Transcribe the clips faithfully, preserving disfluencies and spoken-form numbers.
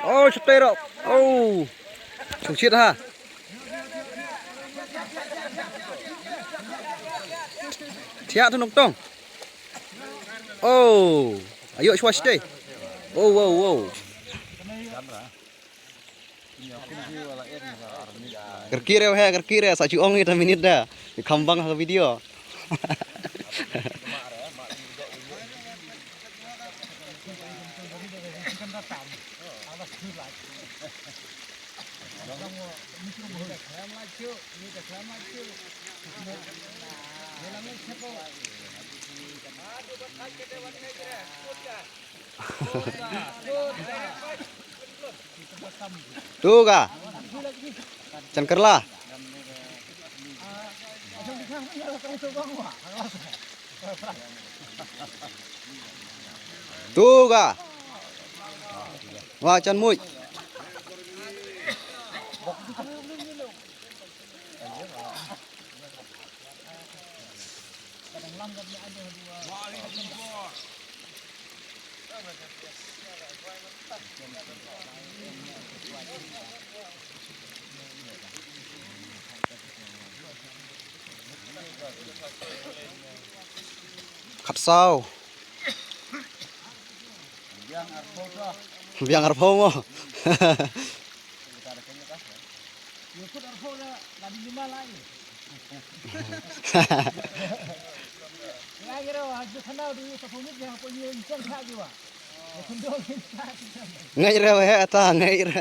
Oh, shatei rok. Oh. Chuk chit ha. Thiah tu nongtong. Oh. Ayo shwa shatei. Oh, wow, wow. Kerki re he, kerki re, sa ju ong ita minit da. Kham bang ha video. Tu ka. Chan Karla. Tu ka. Wa chan Muj. Khatsaw. Biang arphew mo. Ngai rew he ata ngai rew.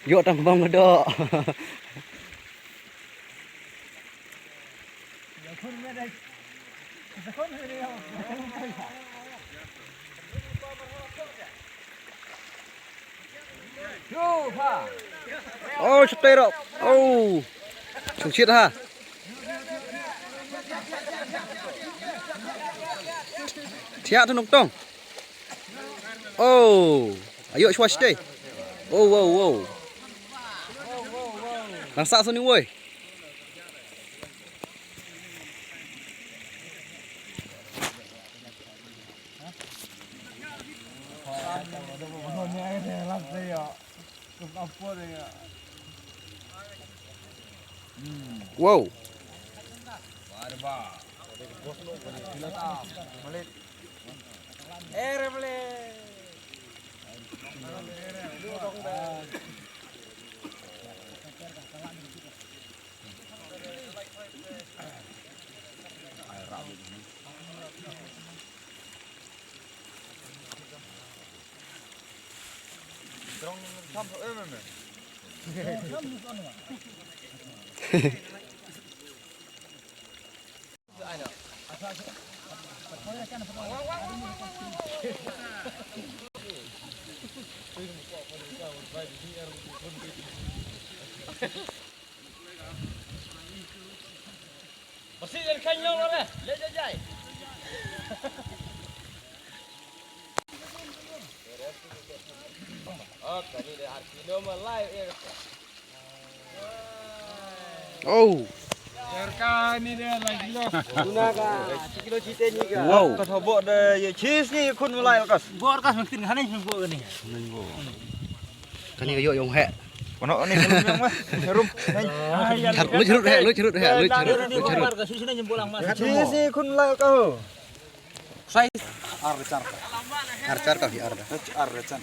Ïoh tang bang ka doh. Oh, shatei rok. Oh. Chuk chit ha. Thiah tu nongtong. Oh. Ayo shwa shatei. Oh, wow, wow. Nang sa suni woi. Wow. Oh. Wow. Ka thobok da ye cheese ni khun malai lekas. Bor ka sengtin khane sengbo ni. Kani ka ïoh ïong heh. Kono ni rum yang mah. Rum. Lut lut heh, lut lut heh, lut lut. Bor ka sini sini nyembo lang mas. Cheese ni khun malai lekas. Sai ar char. Ar char ka hi ar da. Ar char.